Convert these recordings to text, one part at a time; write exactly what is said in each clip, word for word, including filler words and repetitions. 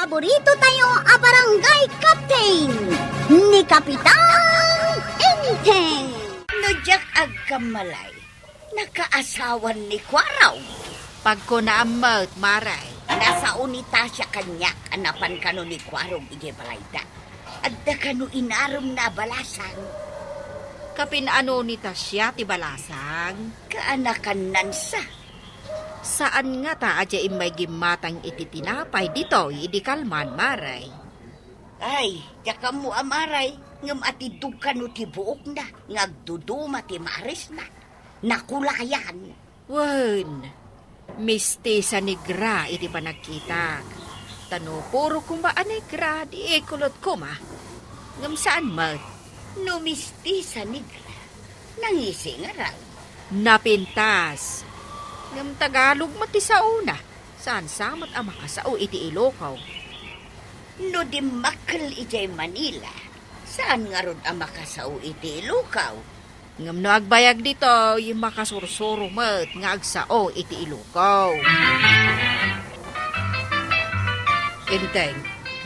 Paborito tayo a barangay captain, ni Kapitan Enteng. No diak agkammalay, nakaasawan ni Kuarog. Pagkunaam met, Mare. Nasao ni Tasha kaniak a napan kano ni Kuarog idiay balayda. Adda kano inaremna a balasang. Kapin-ano ni Tasha ti balasang? Kaanakannansa. Saan ngata a diay immay gimmatang iti tinapay ditoy idi kalman, Mare. Ay, diak ammo a, Mare, ngem atiddog kano ti buokna nga agduduma ti marisna. Nakulayan. Wen, mistisa negra iti panagkitak. Ta no puro koma a negra, di ikulot koma. Ngem saan met. No mistisa negra, nangisi ngarud. Napintas. Ngem Tagalog met ti saona. Saan sa met a makasao iti Ilocao. No dimmakkel idiay Manila, saan ngarud a makasao iti Ilocao. Ngem no agbayag ditoy, makasursuro met nga agsao iti Ilocao. Enteng,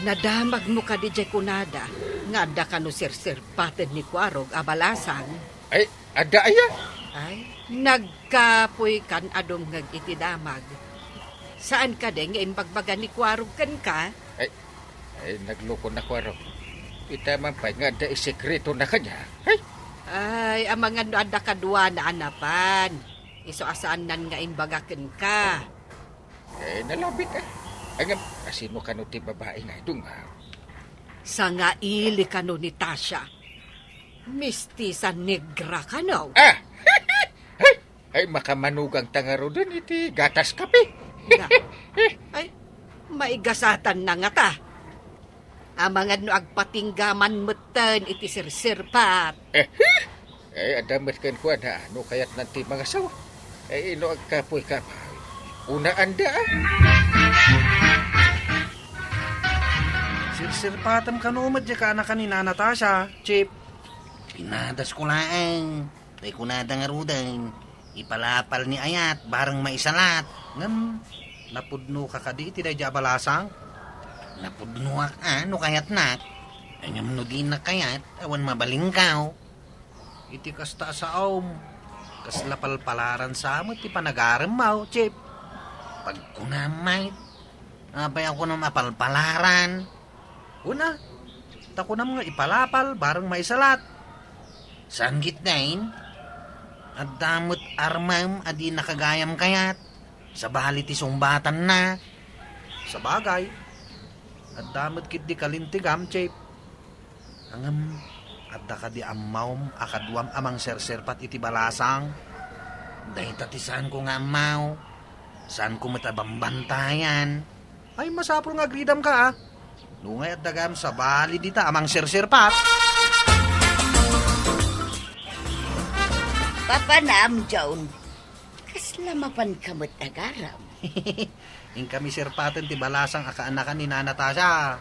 nadamagmo kadi diay kunada nga adda kano serseripaten ni Kuarog a balasang? Ay, adda aya? Ay, nagkapoy kan a dumngeg iti damag. Saan kadi nga imbagbaga ni Kuarog kenka? Ay, ay, nagloko na Kuarog. Ita man pay nga adda isekreto na kanya. Ay! Ay, amangan no adda kaduana a napan. Isu a saannan nga imbaga kenka. Eh, nalabit, eh. Ay, ngem, asino kano ti babai nga idungaw? Sangaili kano ni Tasha. Mistisa negra kano? Ah! Ay, ay, makamanugang ta ngaruden iti gatas kape. Na. Ay, maigasatan na ngata. Amangan no agpatinggaman metten iti serseripat. Eh, eh, adda met kenkuana no kayatnan ti mangasawa. Eh, no agkapoy ka, unaanda, ah. Serseripatem kano met diay kaanakan ni Nana Tasha, Chief. Pinadasko laeng. Tay kunada ngaruden, ipalapal ni ayat, bareng maisalat. Ngem, napudnoka kadi iti daydiay a balasang? Napudnoak a no kayatnak. Ngem no dinak kayat, awan mabalingkaw. Iti kasta a saom, kasla palpalaran sa met ti panagaremmo, Chief. Pagkunam met, apay a kunam a palpalaran? Wen a, ta kunam nga ipalapal bareng maisalat. Saan ketdin, adda met armem a di nakagayam kayat, sabali ti sungbatanna. Sabagay, adda met ketdi kalintegam, Chief. Ngem, adda kadi ammom a kaduam a mangserserpat iti balasang? Dayta ti saanko nga ammo. Saanko met a bambantayan. Ay, masapul nga agridamka, a. No ngay adda gayam sabali dita a mangserserpat. Papanam, John. Kasla mapanka met agarem. Inkami serpaten ti balasang a kaanakan ni Nana Tasha.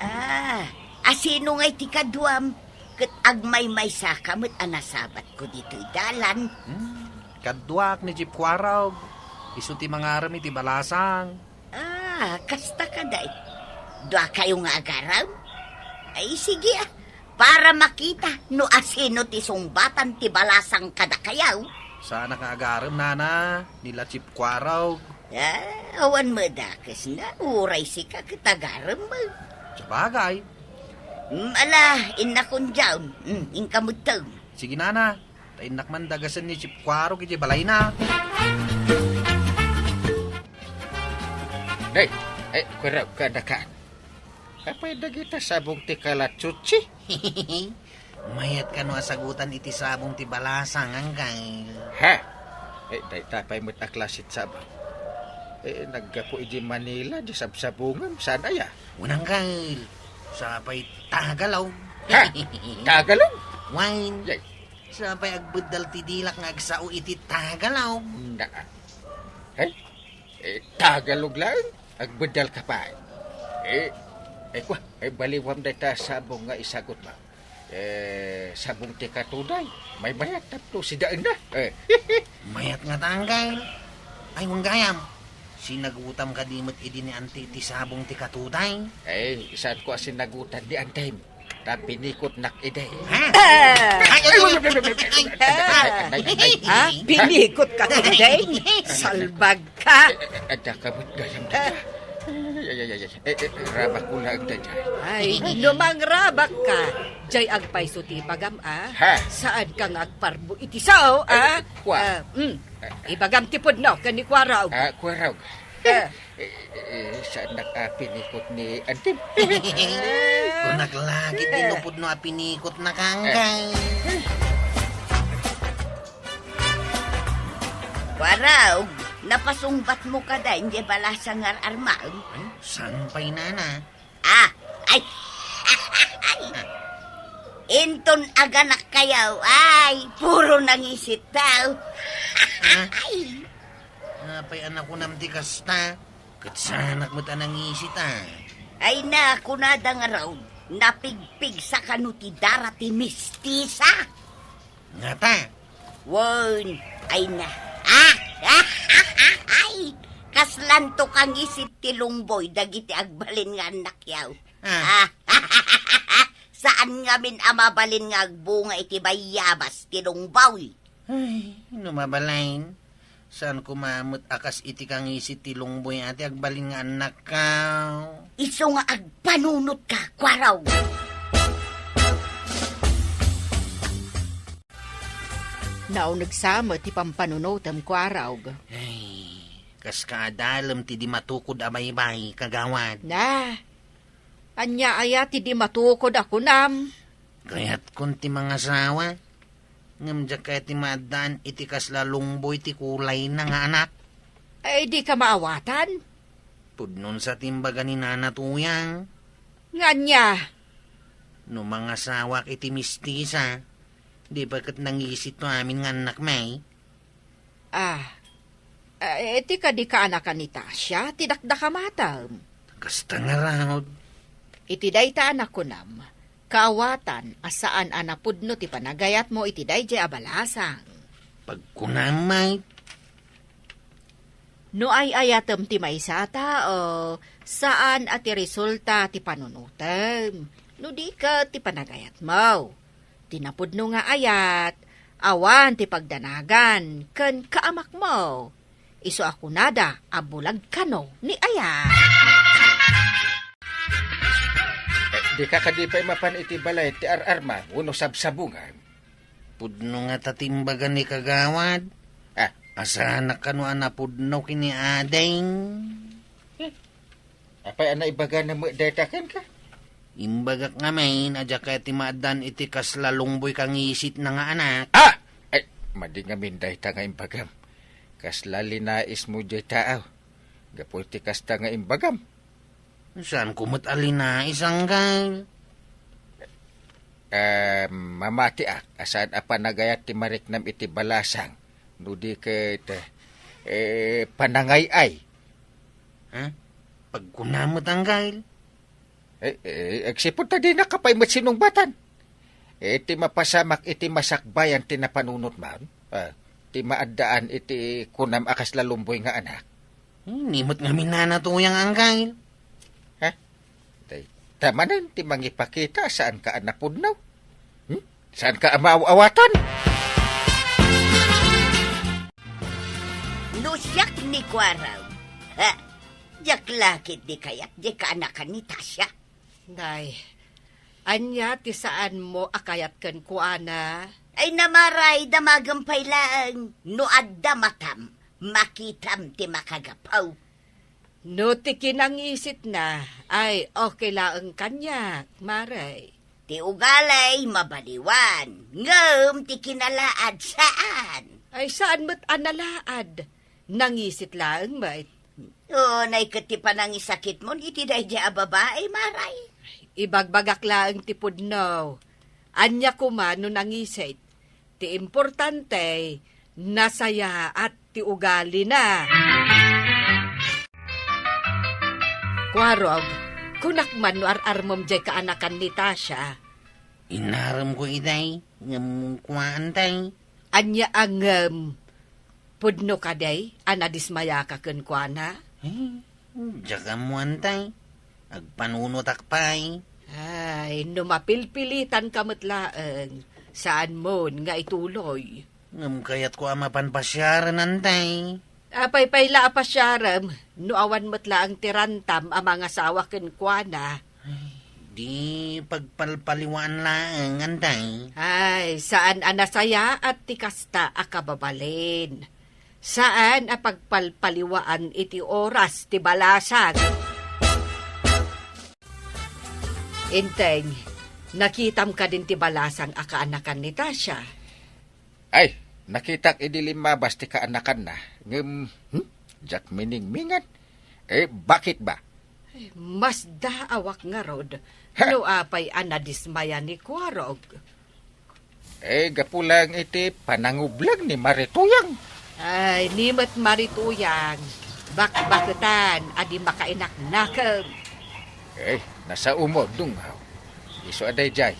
Ah, asino ngay ti kaduam? Ket agmaymaysaka met a nasabatko ditoy dalan. Hmm, kaduak ni Chief Kuarog. Isu ti mangarem iti balasang. Ah, kasta kadi. Duakayo nga agarem? Ay, sige, a. Para makita no asino ti sungbatan ti balasang kadakayo. Saanak nga agarem, Nana. Ni la Chief Kuarog. Ah, awan madakesna. Uray sika ket agarem. Sabagay. Mm, ala, innakon diam. Mm, inka metten. Sige, Nana. Ta innak man dagasen ni Chief Kuarog idiay balayna. Nay, ay, Kuarog, kaanakan. Apay dagita sabong ti kalatsutsi? Mayat kano a sagutan iti sabong ti balasang, Angkel? Ha? Eh, dayta pay met a klase ti sabong. Eh, naggapu idiay Manila, di sabsabongem, saan aya? Wen, Angkel. Sapay Tagalog. Ha? Tagalog? Wen. Yay. Sapay agbeddal ti dilak nga agsao iti Tagalog. Na. Ay, eh, Tagalog laeng? Agbeddalka pay. Eh, eh, kua, eh, baliwam dayta sabong nga isagutmo. Eh, sabong ti katuday. Maymayat tapno sidaenna. Eh. Mayat ngata, Angkel. Ay, wen gayam. Sinagutam kadi met idi ni Anti iti sabong ti katuday? Eh, saanko a sinagutan ni Antim. Ta pinikotnak idi. Ha? Ah! Ay, ay, ay, ay, ay, ay, ay, ay, ay, Ha? Pinikot ka, Tinday? Salbag ka! Adda ka met gayam dita. Ay, ay, ay, ay, ay. Eh, eh, rabak ko lang dita. Ay, no mangrabak ka, jay agpayso ti ibagam, ah. Ha? Saan ka nga agparbo iti sao, ah? Ay, kwa. Ah, mm. Ibagam ti pudno ken ni Kuarog. Ah, Kuarog. Eh. Eh, eh, saan nak a pinikot ni Antim? Kunak lagi ti lupod no a pinikot na kangkay. Kuarog, napasungbat mo kada indi balasa nga armag? Ay, saan pa'y nana? Ah, ay, inton aganak kayo, ay, puro nangisit daw. Ay, Apay anak ko nam ti kasta? Ket sanak met a nangisit a. Ay na, kunada nga raw, napigpigsa kano ti dara ti mistisa. Ngata? Wen, ay na. Ah! Ay! Kaslanto kangisit ti lungboy dagiti agbalin nga annakyaw. Ah. Saan ngamin a mabalin nga agbunga iti bayabas ti lungboy. Ay, no mabalin. Saan ko mamet a kas iti kangisit ti lungboy a ti agbalin nga annakkaw? Isu nga agpanunot ka, Kuarog. Nauneg sa met ti pampanunotem, Kuarog. Ay, kas kaadalem ti di matukod a baybay, kagawad. Na, ania aya ti di matukod a kunam? Kayatkon ti mangasawa. Ngem diak kayat ti maaddaan iti kasla lungboy ti kulayna nga anak. Ay, di ka maawatan? Pudnon sa ti imbaga ni Nana Tuyang. Ngania? No mangasawak iti mistisa, di pa ket nangisit to amin nga annak, may? Ah, eh, ti kadi kaanakan ni Tasha, ti dakdakamatam. Kasta nga raod. Iti dayta a nakunam, kaawatan a saan a napudno ti panagayatmo iti daydiay a balasang. Pagkunam, may? No ay-ayatem ti maysa a tao, saan a ti resulta ti panunotem, no di ket ti panagayatmo. Ti napudno nga ayat, awan ti pagdanagan ken kaamakmo. Isu a kunada a bulag kano ni ayat. Eh, di ka kadi pay mapan iti balay ti ar-arma wenno sabsabungan? Pudno nga ta ti imbaga ni kagawad. Ah. Asanak kano a napudno ken ni ading. Apay a naibagana met dayta kenka? Imbagak ngamin a diak kayat ti maaddaan iti kasla lungboy kangisitna nga anak. Ah! Ay, madi ngamin dayta nga imbagam. Kasla linaismo diay taaw. Gapu iti kasta nga imbagam. Saan ko met a linais, Anggal? Ah, mamatiak a saan a panagayat ti mariknam iti balasang no di ket, eh, panangay-ay. Ha? Pagkunam met, Anggal? Eh, eh, agsipud ta dinak pay met sinungbatan. Eh, ti mapasamak iti masakbayan ti napanunotmon, ah, ti maaddaan iti kunam a kasla lungboy nga anak. Hmm, ni met ngamin Nana Tuyang, Anggal. Ha? Dayta manen ti mangipakita a saan ka a napudno. Hmm? Saan ka a maaw-awatan? No siak ni Kuarog, ha, diak la ketdi kayat diay kaanakan ni Tasha. Nay, ania ti saanmo a kayat kenkuana? Ay, namaray, damagem pay laeng. No adda matam, makitam ti makagapu. No ti kinangisitna, ay okay laeng kaniak, Mare. Ti ugali, mabaliwan. Ngem ti kinalaad, saan. Ay saan met a nalaad. Nangisit laeng met. Unay ket ti panangisakitmon iti daydiay a babai, Mare. Ibagbagak laeng ti pudno. Ania koma no nangisit? Ti importante, nasayaat ti ugalina. Kuarog, kunak man no ar-armem diay kaanakan ni Tasha. Inarem ko itay, ngem kuan tay. Ania a ngem? Pudno kadi a nadismayaka kenkuana? Ay, diak ammo, Antay. Agpanunotak pay. Ay, no mapilpilitanka met laeng, saanmon nga ituloy. Ngem kayatko a mapan pasiaren, Antay. Apay pay la a pasiarem, no awan met laeng ti rantam a mangasawa kenkuana? Ay, di pagpalpaliwaan laeng, Antay. Ay, saan a nasayaat ti kasta a kababalin. Saan a pagpalpaliwaan iti oras ti balasang. Enteng, nakitam kadin ti balasang a kaanakan ni Tasha? Ay, nakitak idi limmabas ti kaanakanna, ngem, hmm, diak miningmingan. Eh, bakit ba? Eh, masdaawak ngarud. Ha? No apay a nadismaya ni Kuarog. Eh, gapu lang iti panangublag ni Marituyang. Ay, ni met Marituyang, bakbaketan a di makainaknakem. Eh, nasao mo, dungaw. Isu a daydiay.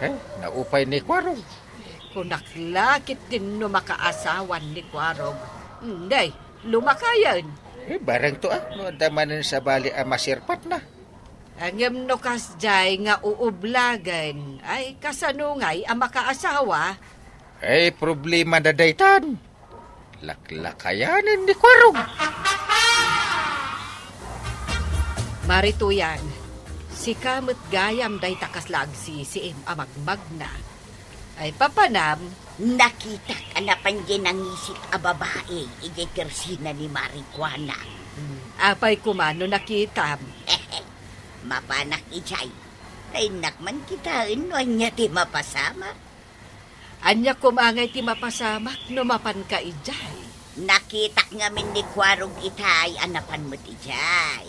Eh, naupay ni Kuarog. Kunak la ket dinno makaasawan ni Kuarog. Nay, lumakayen. Eh, bareng to, ah, no adda manen sabali a masirpatna. Ngem no kasdiay nga uublagen, ay kasano ngay a makaasawa? Ay, problema da daytan. Laklakayanen ni Kuarog. Marituyang, sika met gayam dayta kasla agsisiim a magmagna. Ay, papanam? Nakitak a napan diay nangisit a babai idiay tersina ni Marijuana. Hmm, apay koma no nakitam? Mapanak idiay. Ta innak man kitaen no ania ti mapasamak. Ania koma ngay ti mapasamak no mapanka idiay? Nakitak ngamin ni Kuarog itay a napan met idiay.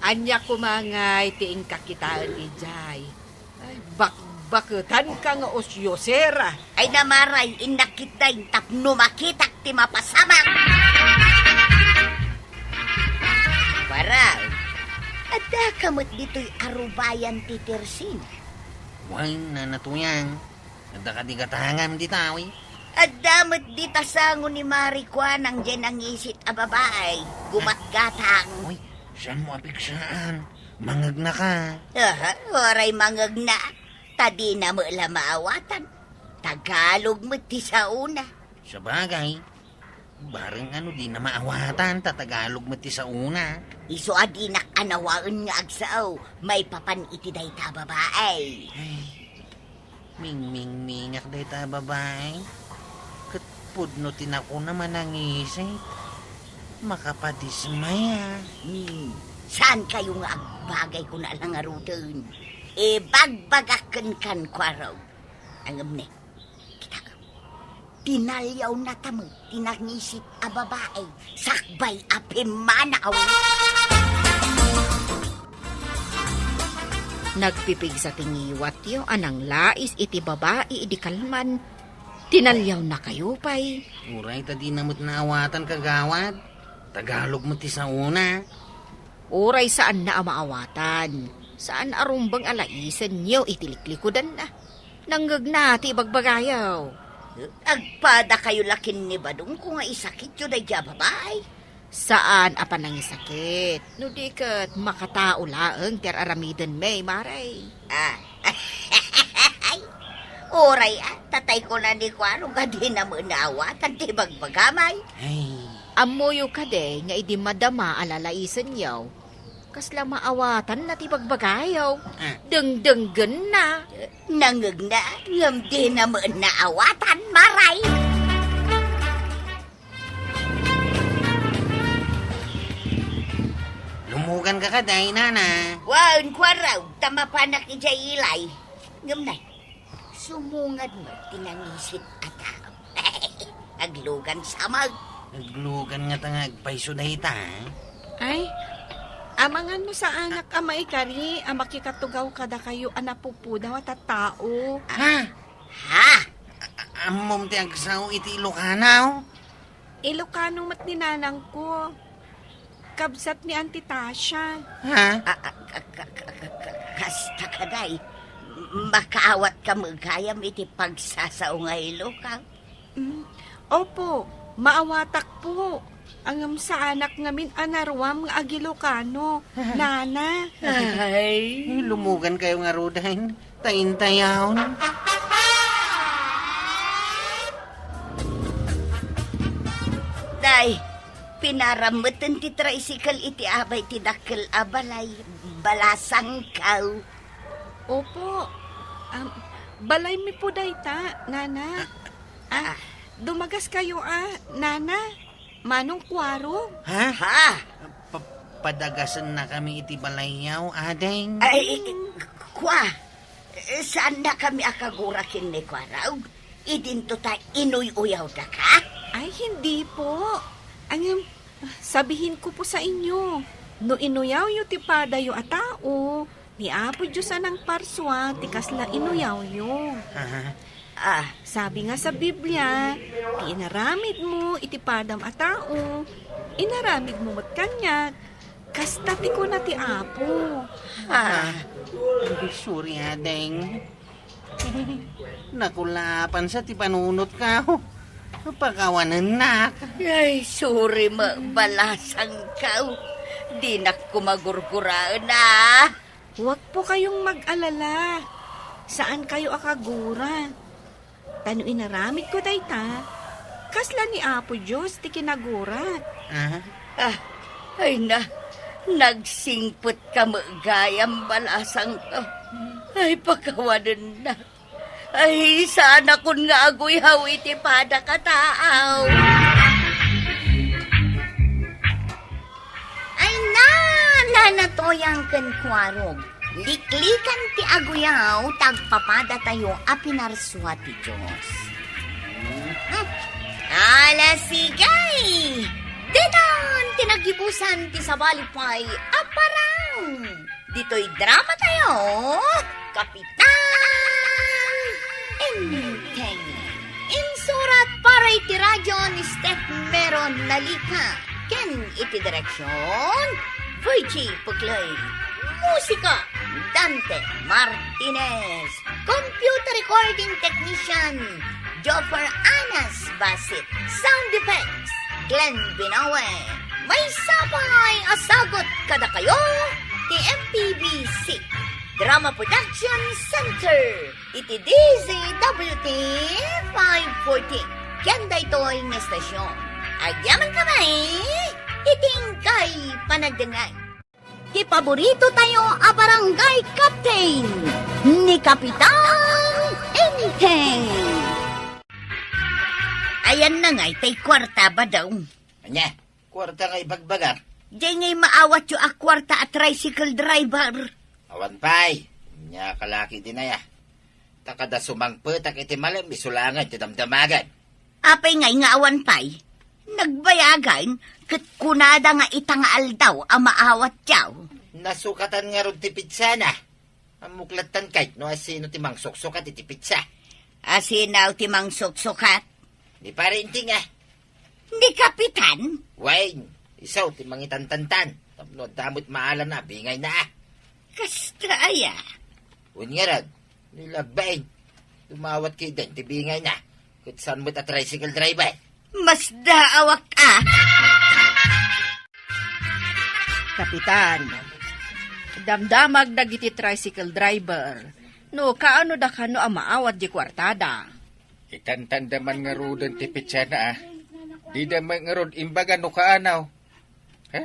Ania koma ngay ti inka kitaen idiay? Ay, bakbaketanka nga usyosera. Ay, namaray, innak ketdin tapno makitak ti mapasamak. Kuarog, addaka met ditoy a rubayan ti tersina? Wen, Nana Tuyang, adda kadi gatangam dita, wi? Adda met dita sango ni Marijuana diay nangisit a babai. Gumatgatang. Uy, saanmo a pigsaan? Mangegnaka. Aha, uray mangegna. Ta dina met la maawatan. Tagalog met ti saona. Sabagay, bareng no dina maawatan ta Tagalog met ti saona. Isu a dinak a nawaen nga agsao maipapan iti dayta a babai. Ay, mingmingmingak dayta a babai. Ket pudno ti nakuna manangisit. Makapadismaya. Hmm, saankayo nga agbagay kuna la ngaruden? Ibagbagak kenkan, Kuarog. Ngem ne, kitak, tinaliawnata met ti nangisit a babai sakbay a pimmanaw. Nagpipigsa ti ngiwatyo a nanglais iti babai idi kalman. Tinaliawnakayo pay. Uray ta dina met naawatan, kagawad. Tagalog met ti saona. Uray saanna a maawatan, saan a rumbeng a laisenyo iti liklikudanna. Nangngegna ti ibagbagayo. Agpadakayo la ken ni Badongko nga isakityo daydiay a babai. Saan a panangisakit, no di ket makatao laeng ti ar-aramiden, Mare. Ah. Uray, ah, tatay kuna ni Kuarog a dina met naawatan ti ibagbagam ay. Ay. Ammoyo kadi nga idi madama a lalaisenyo, kasla maawatanna ti ibagbagayo. Ah. Dengdenggenna. Nangngegna, ngem dina met naawatan, Mare. Lumuganka kadi, nana. Wen, Kuarog, ta mapanak idiay ilay. Ngem nay, sumungad met ti nangisit a tao. Aglugan sa met. Aglugan ngata nga agpayso dayta, eh. Ay, amangan no saanak a maikari a makikatugaw kadakayo a napupudaw a tattao. Ha? Ha? A-, ammom ti agsao iti Ilocano? Ilocano met ni nanangko. Kabsat ni Auntie Tasha. Ha? A, a, ka, ka, ka, ka, ka, kasta kadi, makaawat ka met gayam iti pagsasao nga Ilocano? Mm. Opo, maawatak po. Ngem saanak ngamin a naruam nga agIlokano, nana. Ay. Ay, lumugan kayo ngaruden. Taintayon. Day, pinaram metten ti tricycle iti abay ti dakkel a balay, balasangkaw. Opo. Am, balaymi po dayta, nana. Ah, ah, dumagas kayo, ah, nana. Manong Kuarog? Ha? Ha? Pa-, padagasennakami iti balayyaw, ading. Ay, kua, saannakami a kagura ken ni Kuarog? Idinto ta inuy-uyawdaka? Ay, hindi po. Ngem, sabihin ko po sa inyo, no inuyawyo ti padayo a tao, ni Apo Dios a nangparsua ti kasla inuyawyo. Aha. Ah, sabi nga sa Biblia, ti inaramidmo iti padam a tao, inaramidmo met kaniak, kasta ti kuna ti Apo. Ah. Ay, sorry, ading. Nakulapan sa ti panunot ka. Pakawanennak. Ay, sorry, balasangkaw. Dinak koma gurguraen, ah. Huwag po kayong mag-alala. Saan kayo a kagura. Ta no inaramid ko dayta, kasla ni Apo Dios ti kinagurak. Ah? Ah, ay na, nagsingpet ka met gayam, balasangkaw. Ay, pakawanennak. Ay, saanakon nga aguyhaw iti padak a taaw. Ay na, Nana Toyang ken Kuarog, liklikan ti aguyawtayo ta agpapadatayo a pinarsua ti Dios. Hmm. Ala, sige! Ditan ti naggibusan ti sabali pay a parang. Ditoy dramatayo, Kapitan Enteng. Insurat para iti radyo ni Steph Mero Nalica. Ken iti direksyon, Virgie Puglay. Musika, Dante Martinez. Computer recording technician, Joffer Anas Basit. Sound effects, Glenn Binawe. Maysa pay a sagut kadakayo ti M P B C Drama Production Center iti D Z W T five forty. Ken daytoy nga estasyon, agyamankami iti inkay panagdengngeg. Ti paboritotayo a barangay captain, ni Kapitan Enteng. Ayanna ngay tay kuarta, Badong? Ania? Kuarta nga ibagbagam? Diay ngay maawatyo a kuarta a tricycle driver. Awan pay. Ania, kalaki din aya. Ta kada sumangpetak iti malem, isu laengen ti damdamagan. Apay ngay nga awan pay? Nagbayagan, ket kunada nga ita nga aldaw a maawatyo. Nasukatan ngarud ti pitsana. Ammok lattan kay no asino ti mangsuksukat iti pitsa. Asino ti mangsuksukat? Ni Pare Enteng, a. Ni Kapitan? Wen, isu ti mangitantantan. Tapno adda met maala na, bingayna, a. Kasta aya? Wen ngarud, ni Labbain. Dumawat ketdin ti bingayna. Ket saan met a tricycle driver. Masdaawak, a. Kapitan, damdamag dagiti tricycle driver no kaano da kano a maawat di kuartada. Itantanda man ngaruden ti pitsana, a. Dida met ngarud imbaga no kaano. Ha?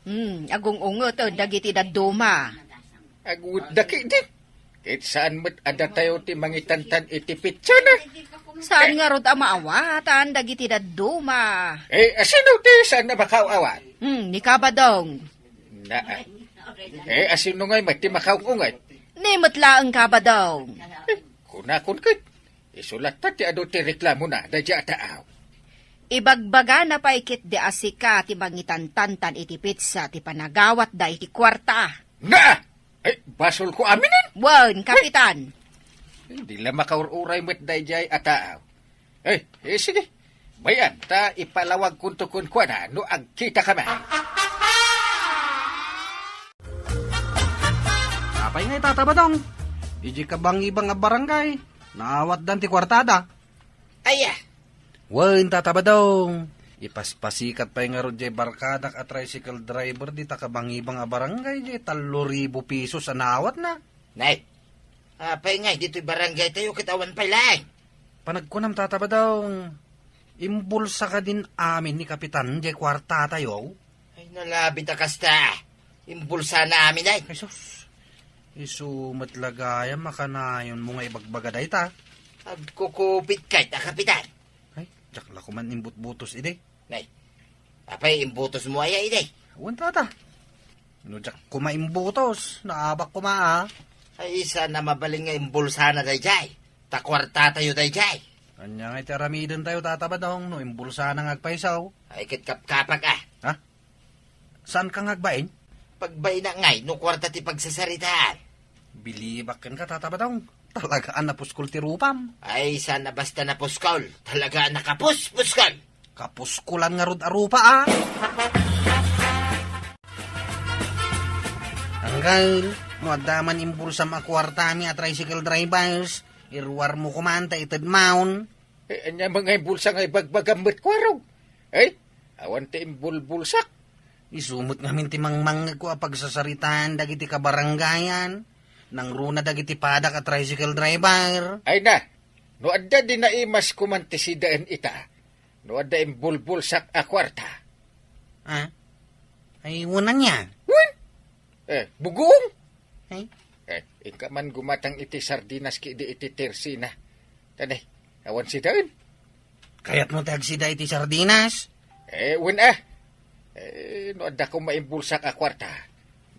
Hmm, agung-ungeten dagiti dadduma. Agwetda ketdi. Ket saan met a datayo ti mangitantan iti pitsana. Saan ngarud a maawatan dagiti dadduma. Eh, asino ti saan a makaaw-awat? Hmm, ni Kabadong. Na, eh, asino ngay met ti makaung-unget? Ni met laeng Kabadong. Eh, kunakon ket, isu latta ti adu ti reklamona daydiay a taaw. Ibagbagana pay ketdi a sika ti mangitantantan iti pitsa ti panagawatda iti kuarta. Na! Eh, basolko aminen? Wen, Kapitan. Eh, di la makaur-uray met daydiay a taaw. Eh, eh, sige. Bay-am ta ipalawagkonto kenkuana no agkitakami. Apay ngay, Tata Badong? Idiay kabangibang a barangay, naawatdan ti kuartada. Aya. Wen, Tata Badong. Ipaspasikat pay ngarud jay barkadak a tricycle driver dita kabangibang a barangay jay tallo ribu pesos a nawatna. Nay, apay ngay ditoy barangay tayo ket awan pay laeng? Panagkunam, Tata Badong, imbulsa kadin amin ni Kapitan jay kuarta tayo? Ay, nalabit a kasta. Imbulsana amin ay. Ay, sus. Isu met la gayam a kanayon mo nga ibagbaga dayta. Agkukupit kay ta, Kapitan. Ay, diak la koman imbutbutos idi. Nay, apay imbutos mo aya idi? Wen, Tata. No diak koma imbutos, naabak koma a. Ay, saan a mabalin nga imbulsana dayjay? Ta kuarta tayo dayjay. Ania nga iti aramiden tayo, Tata Badong, no imbulsana nga agpayso? Ay, ket kapkapak a. Ha? Saan ka nga agbain? Pagbaina ngay no kuarta ti pagsasaritaan. Bilibak kenka, Tata Badong. Talaga a napuskol ti rupam. Ay, saan a basta napuskol. Talaga a nakapuspuskol. Kapuskulan ngarud a rupa, a. Anggal, no adda man imbulsam a kuartami a tricycle drivers, iruarmo koman ta itedmon. Eh, ania man nga imbulsa nga ibagbagam met, Kuarog? Eh, awan ti imbulbulsak. Isu met ngamin ti mangmangngegko a pagsasaritaan dagiti kabarangayan, nangruna dagiti padak a tricycle driver. Ay na, no adda di naimas koman ti sidaen ita, no adda imbulbulsak a kuarta. Ah? Ay, wen ania? Wen? Eh, bugoong? Ay? Eh, inka man gumatang iti sardinas kidi iti tersina. Tani, awan sidaen. Kayatmo ti agsida iti sardinas? Eh, wen a. Eh, no adda kong maimbulsak a kuarta,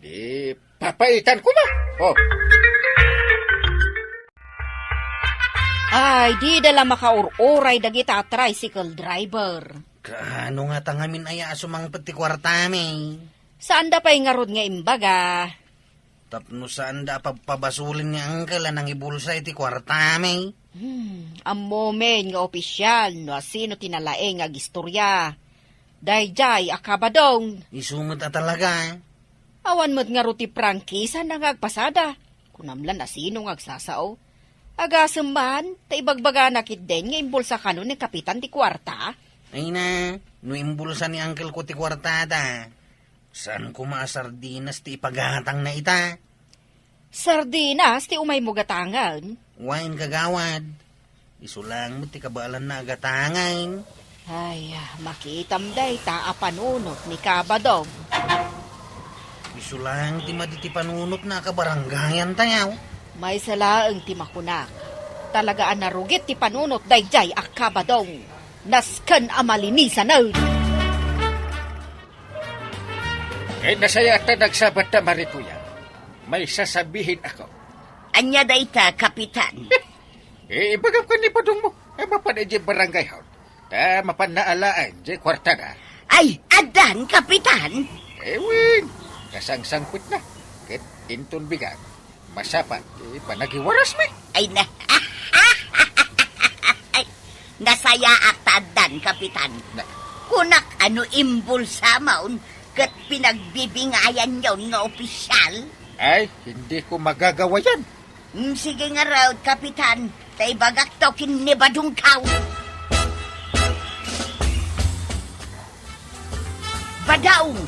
di papaitan koma. Oh. Ay, dida la makaur-uray dagita a tricycle driver. Kaano nga ta ngamin aya a sumangpet ti kuartami? Saanda pay ngarud nga imbaga. Tapno saanda a pabpabasolen ni Angkel a nangibulsa iti kuartami. Hmm, ammomin nga opisial no asino ti nalaing nga agistorya. Daydiay a kabadong. Isu met a talaga. Awan met ngarud ti prangkisana nga agpasada. Kunam la no asino nga agsasao. Agasem man, ta ibagbagana ketdin nga imbulsa kano ni Kapitan ti kuarta. Ay na, no imbulsa ni Angkel ko ti kuartada, saan koma a sardinas ti ipagatangna ita? Sardinas ti umaymo gatangen? Wen, kagawad. Isu laeng met ti kabaelanna a gatangen. Ay, makitam dayta a panunot ni Kabadong. Isu laeng ti madi ti panunotna a kabarangayan tayo. Maysa laeng ti makunak. Talaga a narugit ti panunot daydiay a Kabadong. Nasken a malinisanen. Eh, nasayaat ta nagsabat ta, Marituya. May sasabihin ako. Ania dayta, Kapitan? Eh, ibagam ken ni Badong mo. Eh, mapan idiay barangay hall. Ta mapan alaen diay kuartada. Ay, addan, Kapitan? Eh, wen, kasangsangpetna. Ket inton bigat, masapa ti panagiwarasmi. Ay, na. Ay, nasayaat ta addan, Kapitan. Na. Kunak a no imbulsamon ket pinagbibingayanyon nga opisial? Ay, hindi ko magagawa yan. Mm, sige ngarud, Kapitan, ta ibagakto ken ni Badong kaw. Badong,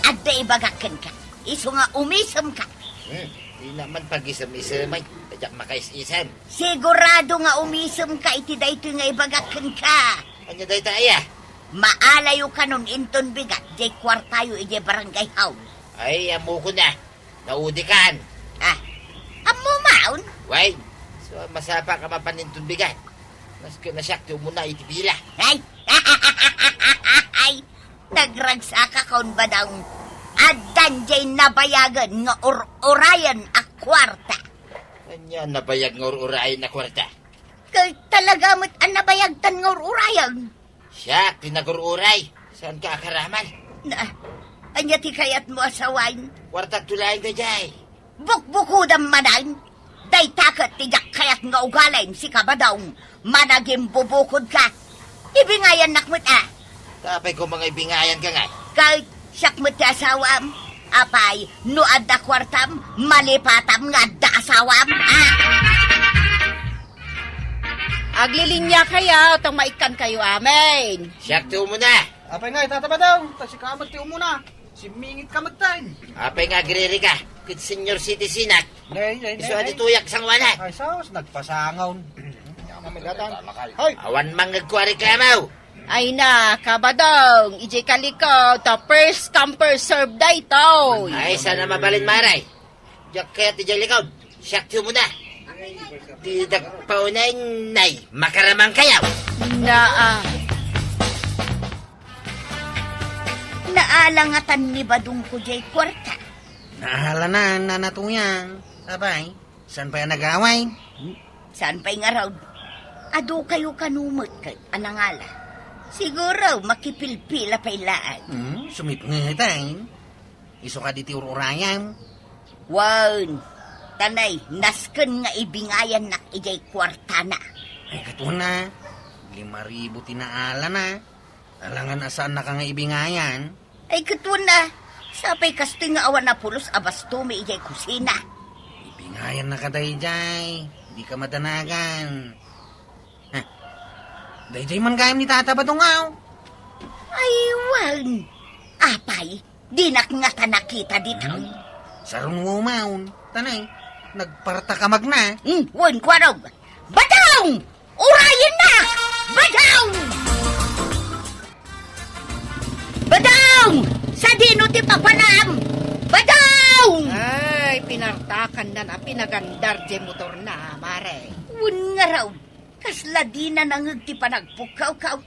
adda ibagak kenka. Isu nga umisemka. Hmm, dina man pagisem-isemay. Diak makais-isem. Sigurado nga umisemka iti daytoy nga ibagak kenka. Ania dayta aya? Maalayo kanon inton bigat diay kuartayo idiay barangay hall. Ay, ammokon a. Naudikan. Ah, ammo maon? Wen, so, masapa ka mapan inton bigat. Nasken a siak ti umuna iti pila. Ay! Ay! Nagragsakakon, Badong. Addan diay nabayagen nga ur-urayen a kuarta. Ania nabayag nga ur-urayen a kuarta? Ket talaga met a nabayagtan nga ur-urayen. Siak ti nagur-uray. Saanka a karaman? Na, ania ti kayatmo a sawen? Kuartak to laeng daydiay. Bukbukodam manen. Dayta ket ti diak kayat nga ugalim, sika, Badong. Managimbubukodka. Ibingayannak met a. Ta apay koma nga ibingayanka ngay? Ket siak met ti asawam. Apay, no adda kuartam, malipatam nga adda asawam, ha? Aglilinia kayo, ta maikkan kayo amin. Siak ti umuna. Apay ngay, Tata Badong, ta sika met ti umuna. Simmingit ka met tayo. Apay nga agriri ka, ket senior citizen ak. Nay, nay, nay, Isu a nay. Ditoyak sanguanak. Ay, sus, nagpasangaw. Hay! Awan mangngegko a reklamo. Ay na, Kabadong, ijay kaliko, ta first come, first serve daytoy. Ay, sana mabalin, Mare. Diak kayat ijay likod. Siak ti umuna. Ti dagpaunay, nay, makaramang kayo. Naa. Naalangatan ni Badong ko jay kuarta. Naalanan, Nana Tuyang. Apay, saan pay a nagaway? Hmm? Saan pay ngarud? Adu kayo kano met ket a nangala. Siguro, makipilpila pay laeng. Hmm, sumipngetay. Isu kadi ti ur-urayam? Wen, ta nay, nasken nga ibingayannak ijay kuartana. Ay, ket wen a, lima ribu ti naalana. Alangan a saannaka nga ibingayan. Ay, ket wen a, sapay kastoy nga awan a pulos a bastomi ijay kusina. Ibingayannaka daydiay, dika madanagan. Heh, daydiay man gayam ni Tata Badong, aw. Ay, wen. Apay, dinak ngata nakita ditoy. Hmm. Sarunwo maon. Tanay, nagparta ka magna. Hmm, wen, kuarog. Badong! Urayenna! Badong! Badong! Sadino ti papanam? Badong! Ay, pinartakannan a pinagandar jay motorna, Mare. Wen ngarud, kasla dina nangngeg ti panagpukkawkaw.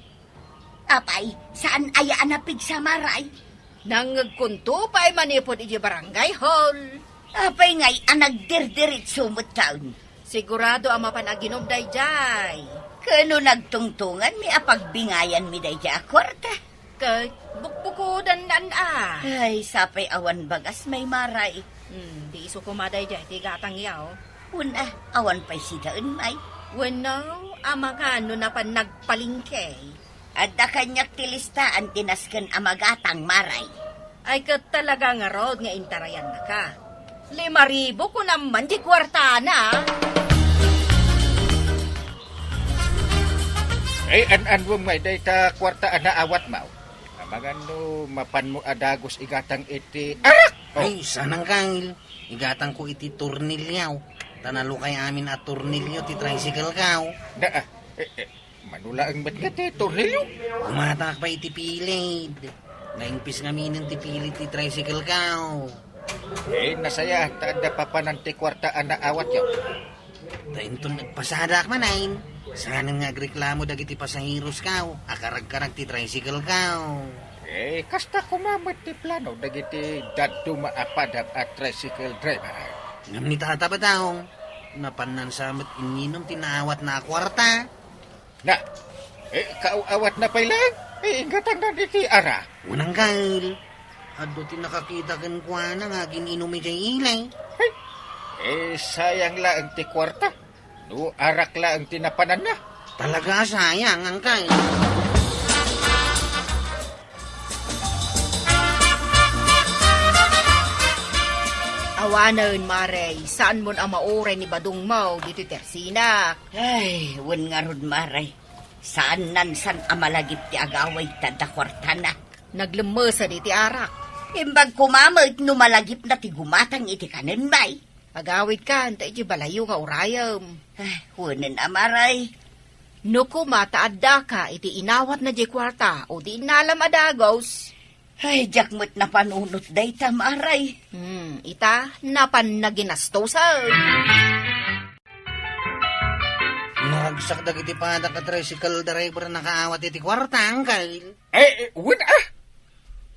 Apay, saan aya a napigsa, Mare? Nangngegkonto pay manipud iti barangay hall. Apay ngay a nagdirdiritso metten? Sigurado a mapan aginom daydiay. Ket no nagtungtonganmi a pagbingayanmi daydiay a kuarta? Ket bukbukodannan a. Ay, sapay awan bagas, Mare. Hmm, di isu koma daydiay ti gatangyo. Wen a, awan pay sidaen, Mare. Wenno, amangan no napan nagpalengke. Adda kaniak ti listaan ti nasken a magatang, Mare. Ay, ket talaga ngarud nga intarayannaka. Lima ribu kunam man ti kuartana. Ay, an-anwem ngay dayta kuarta a naawatmo? Amangan no mapanmo a dagus igatang iti arak! Oh. Ay, saan, Angkel. Igatangko iti tornilyo. Ta nalukay amin a tornilyo ti tricycle ko. Na, ah, eh, eh, Mano laeng met nga ti tornilyo? Gumatangak pay iti pilid. Naimpis ngaminen ti pilid ti tricycle ko. Eh, nasayaat ta adda papanan ti kuarta a naawatyo. Ta inton nagpasadaak manen, saanen nga agreklamo dagiti pasaheros ko a karagkarag ti tricycle ko. Eh, kasta koma met ti plano dagiti dadduma a padam a tricycle driver. Ngem ni Tata Badong, napannan sa met inninom ti naawatna a kuarta. Na, eh, kaaw-awatna pay laeng? Eh, inggatangna iti arak. Wen, Angkel. Adu ti nakakita kenkuana nga agin-inum idiay ili. Ay, eh, sayang laeng ti kuarta. No arak laeng ti napananna. Talaga a sayang, Angkel. Awanen, Mare, saanmon a mauray ni Badongmo ditoy tersinak. Ay, wen ngarud, Mare. Saannan san a malagip ti agawid ta adda kuartana. Naglemmesed iti arak. Imbag koma met no malagipna ti gumatang iti kanen, Mare. Agawidkan ta iti balayyo nga urayem. Ay, wenen a, Mare. No koma ta addaka iti inawatna diay kuarta o di innalam a dagus. Ay, diak met napanunot dayta, Mare. Hmm, ita, napan naginastosen. Naragsak dagiti padak a tricycle driver a nakaawat iti kuarta, Angkel. Eh, eh, wen a!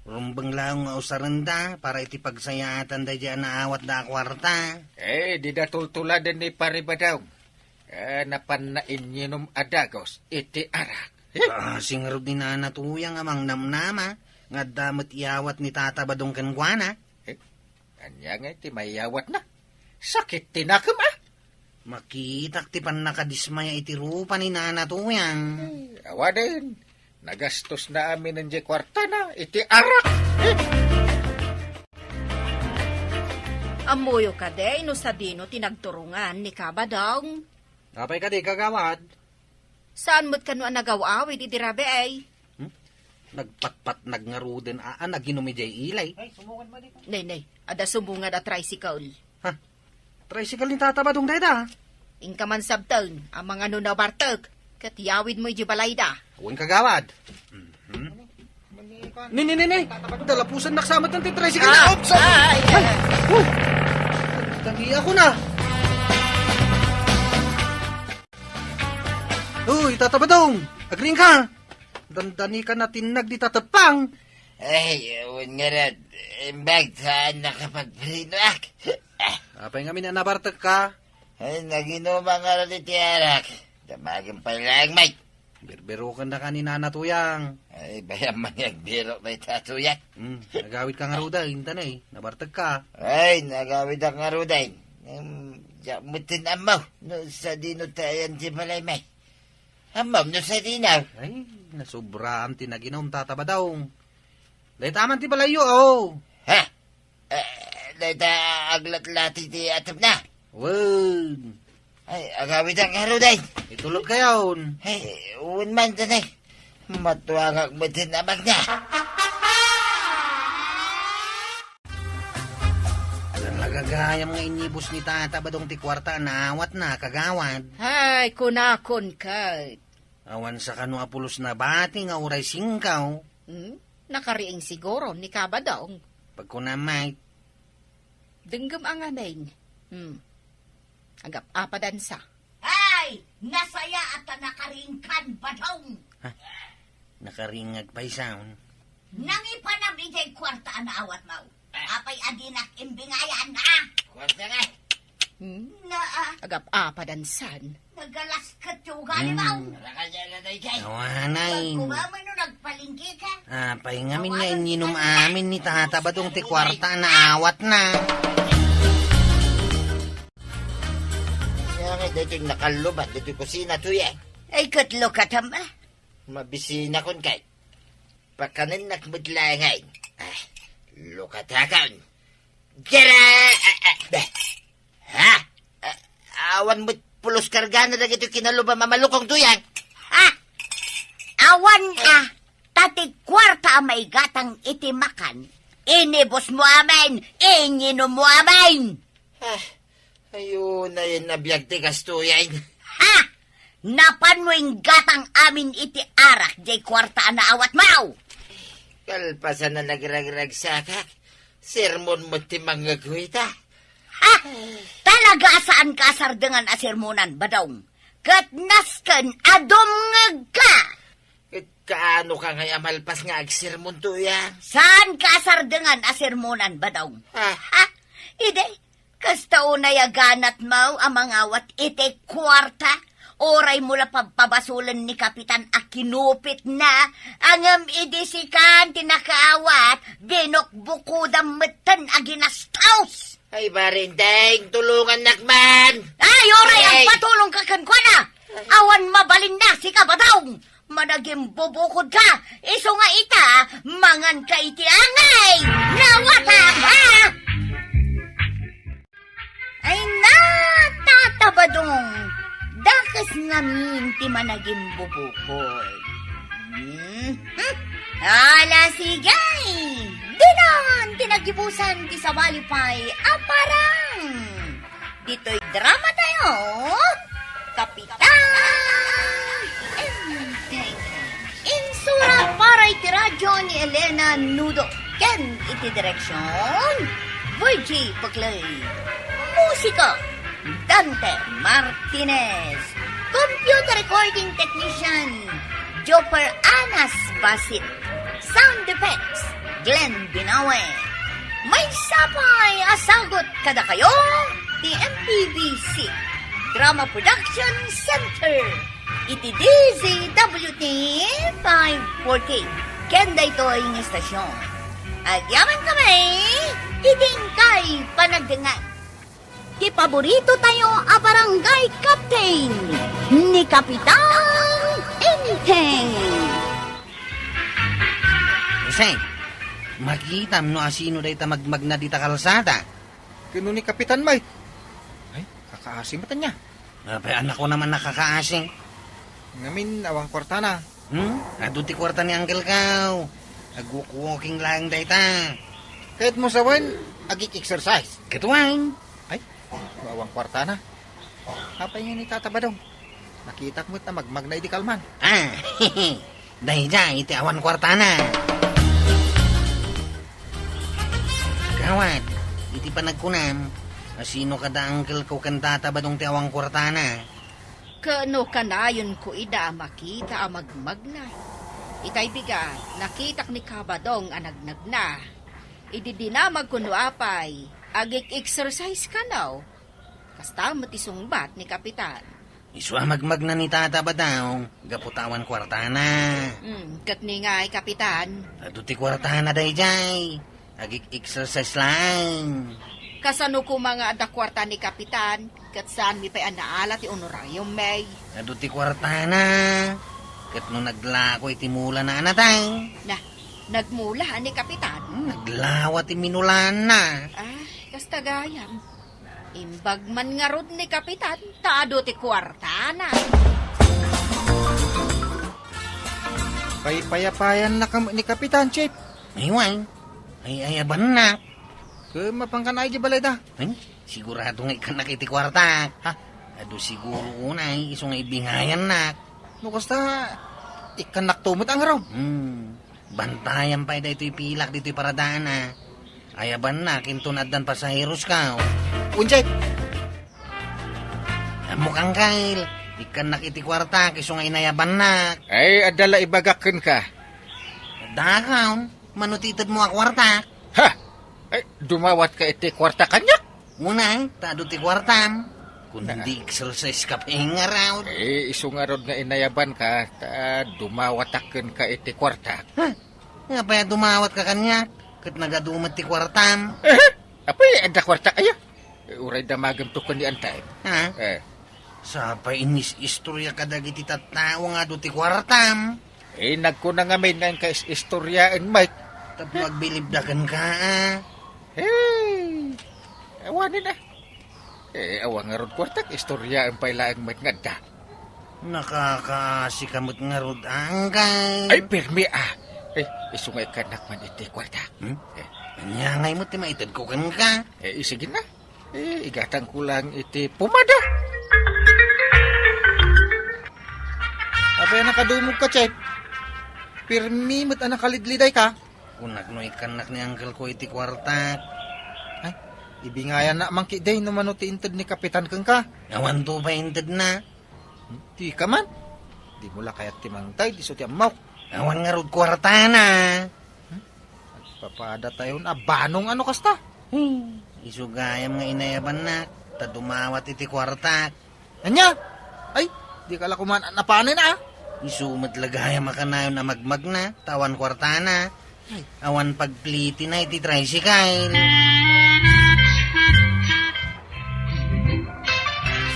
Rumbeng laeng nga usarenda para iti pagsayaatan daydiay a naawatda a kuarta. Eh, dida tultuladen ni Pare Badong. Eh, napanna inninom a dagus iti arak. Eh? Ah, singarud ni Nana Tuyang a mangnamnama nga adda met iyawat ni Tata Badong kenkuana. Eh? Ania ngay ti mayawatna? Sakit ti nakem, a? Makitak ti pannakadismaya iti rupa ni Nana Tuyang. Eh, awanen, nagastosna aminen diay kuartana iti arak. Eh! Ammoyo kadi no sadino ti nagturongan ni Kabadong? Apay kadi, kagawad? Saan met kano a nagaw-awid idi rabii? Hmm? Nagpatpatnag ngaruden a, a, naginum idiay ilay. Nay, nay, adda sumungad a tricycle. Ha? Tricycle ni Tata Badong dayta? Inka man sabten, amangan no nabartek, ket yawidmo idiay balayda. Wen, kagawad. Mhm. Ni, ni, ni, ni. Dalapusannak sa met ti tricycle. Ah! Oops! Ay! Ay! Ay! Oh! Dagi ako na. Uy, Tata Badong! Agriingka! Dandani ka natinnag di tatepang! Ay, wen ngarud, imbag saan nakapagprinoak. Apay ngamin a nabartekka? Ay, naginuma ngarud iti arak. Damagen pay laeng, Mike. Birbiroken da ka ni Nana Tuyang. Ay, bayam man yung biro na ita, Tuyang. Hmm, nagawid ka ngaruden, inta na eh. Nabartekka. Ay, nagawid ak ngaruden. Hmm, diak met ammo no sadino ti ayan ti balay, Mike. Ammom no sadino? Ay, nasobraan ti naginum, Tata Badong. Dayta man ti balayyo, oh. Ha? Eh, dayta aglatlati ti atepna? Wen. Ay, agawidak ngaruden. Itulod kayon. Ay, wen man, tanay. Matuangak met ti amagna. Nagagayam nga inibus ni Tata Badong ti kuarta a naawatna, kagawad. Ay, kunakon ket. Awan sa kano a pulos nabati nga uray singkaw. Hmm? Nakariing siguro ni Kabadong. Pagkunam, Mike. Denggem a ngamin. Hmm. Agap-apadan sa. Ay! Nasaya a ta nakariingkan, Badong! Ha? Nakaringag pay saon? Nangipanam idiay kuarta a naawatmo. Apay a dinak imbingayan, a? Kuarta nga. Hmm? Na, ah. Agap-apadan san. Nagalasket ti ugali mo. Hmm. Awanay. Pagkuba mo no nagpalengke ka. Apay ngamin nga inyinum amin ni Tata Badong ti kuarta a naawatna. Kaya nga, daytoy nakallubat, daytoy kusina, Tuyang. Ay, ket lukatam, a. Mabisinakon kay. Pakanennak met laeng. Ah, lukatakon. Gera! Ah, ah, bah. Ha? Ah, awan met pulos kargana dagitoy kinalluba, Mama Lukong, Tuyang. Ha? Awan a, ta ti kuarta a maigatang iti makan, inibus mo amin, inyinum mo amin. Ah, ayo na yan a biag ti gastuyan. Ha? Napan mo inggatang amin iti arak jay kuarta a naawat mo? Kalpasan a nagragragsakak, sermon met ti mangngegwita. Ha? Talaga a saan ka a sardengan a sermonan, Badong? Ket nasken a dumngegka! Ket kaano ka ngay a malpas nga agsermon, Tuyang? Saan ka a sardengan a sermonan, Badong? Ah. Ha? Idi, kasta unay a ganat mo a mangawat iti kuarta, uray mo la pabpabasolen ni Kapitan a kinupitna, ngem idi sikan ti nakaawat, binukbukodam metten a ginastos! Ay, Barinteng, tulongannak man! Ay, uray, ay, agpatulongka kenkuana! Awan mabalinna, sika, Badong! Managimbubukodka, isu nga ita, manganka iti angay! Nawatak, ha? Ay na, Tata Badong! Dakes ngamin ti managimbubukod. Hmm? Ala, sige! Dinan ti nagibusan ti sabali pay a parang! Ditoy drama tayo, Kapitan Enteng. Insura para iti radyo ni Elena Nudo ken iti direksyon, Virgie Paclay. Musika, Dante Martinez. Computer recording technician, Joper Anas Basit. Sound effects, Glenn Binawe. Maysa pay a sagut kadakayo ti M P B C Drama Production Center iti D Z W T five forty. Ken daytoy nga istasyon, agyaman kami iti inkay panagdengngeg. Ti paborito tayo a barangay captain, ni Kapitan Enteng. Jose, makitam no asino dayta magmagna dita kalsada? Ken no ni Kapitan Mike. Ay, kakaasi met ania. Apay, anak ko naman nakakaasi. Ngamin, awan kuartana. Hmm? Adu ti kuarta ni Uncle Kao. Ag-walk-walking laeng dayta. Kayatmo sawen, agik-exercise. Ket wen. Ay, awan kuartana. Apay nga ni Tata Badong? Nakitak met a magmagna idi kalman. Ah, daydiay iti awan kuartana. Gawad, iti panagkunam, asino kada Uncle Kao ken Tata Badong ti awan kuartana? Ket no kanayonko ida a makita a magmagna. Itay bigat, nakitak ni Kabadong a nagnagna. Idi dinamagko no apay, agik-exercise kano. Kasta met ti sungbat ni Kapitan. Isu a magmagna ni Tata Badong, gapu ta awan kuartana. Hmm, ket ni ngay, Kapitan? Adu ti kuartana daydiay. Agik-exercise laeng. Kasano koma nga adda kuarta ni Kapitan, ket saanmi pay a naala ti honorarium mi? Adu ti kuartana. Ket no naglako iti mulana a nateng. Na, nagmula ni Kapitan? Hmm, naglawa ti minulana. Ah, kasta gayam. Imbag man ngarud ni Kapitan, ta adu ti kuartana. Paypayapayanna kam ni Kapitan, Chief. Ay, wen. Ay, ay, abanna. Ket mapankan ay di balay da? Hmm? Sigurado nga ikkannak iti kuartak. Ha? Adu siguro unay, isu nga ibingayannak. No kasta, ikkannak to met a ngarud. Hmm. Bantayan pay daytoy pilak ditoy paradaanna. Ay, abannak, inton addan pasaheros ka. Unsay? Ammok, Uncle, ikkannak iti kuartak, isu nga inayabannak. Ay, adda la ibagak kenka. Adda, Uncle, mano ti itedmo a kuartak? Ha? Ay, dumawatka iti kuarta kaniak? Unay, ta adu ti kuartam. Kun Na- di exercise ka pay ngarud. Eh, isu ngarud nga inayabanka, ta dumawatak kenka iti kuartak. Ha? Nga pay a dumawatka kaniak, ket nagadu met ti kuartam. Eh, apay, adda kuartak aya? Eh, uray damagem to ken ni Antay. Ha? Eh. Sapay inis-istorya kadagiti tattao nga adu ti kuartam. Eh, nagkuna ngamin nga inka is-istoryaen, Mike. Tapno agbilibda kenka, a. Hey! Awanen, a. Eh, awan ngarud kuartak, istoryaen pay laeng met nga adda. Nakakaasi ka met ngarud, Uncle. Ay, pirmi, a. Eh, isu nga ikkannak man iti kuartak. Hmm? Eh. Ania ngay met ti maitedko kenka? Eh, sige na. Eh, igatangko lang iti pomada. Apay a nakadumogka, Chef? Pirmi met a nakalidliday ka. Kunak no ikkannak ni Uncle ko iti kuartak. Ay, ibingayanna man ketdi no mano ti inted ni Kapitan kenka. Awanto pay intedna. Dika man. Dimo la kayat ti mangted, isu ti ammok. Awan ngarud kuartana. Hmm? Agpapadatayon a banong a no kasta. Hmm, isu gayam nga inayabannak, ta dumawat iti kuartak. Ania? Ay, dika la koma napanen, a. Isu met la gayam a kanayon a magmagna, ta awan kuartana. Ay. Awan pagplitina iti tricycle.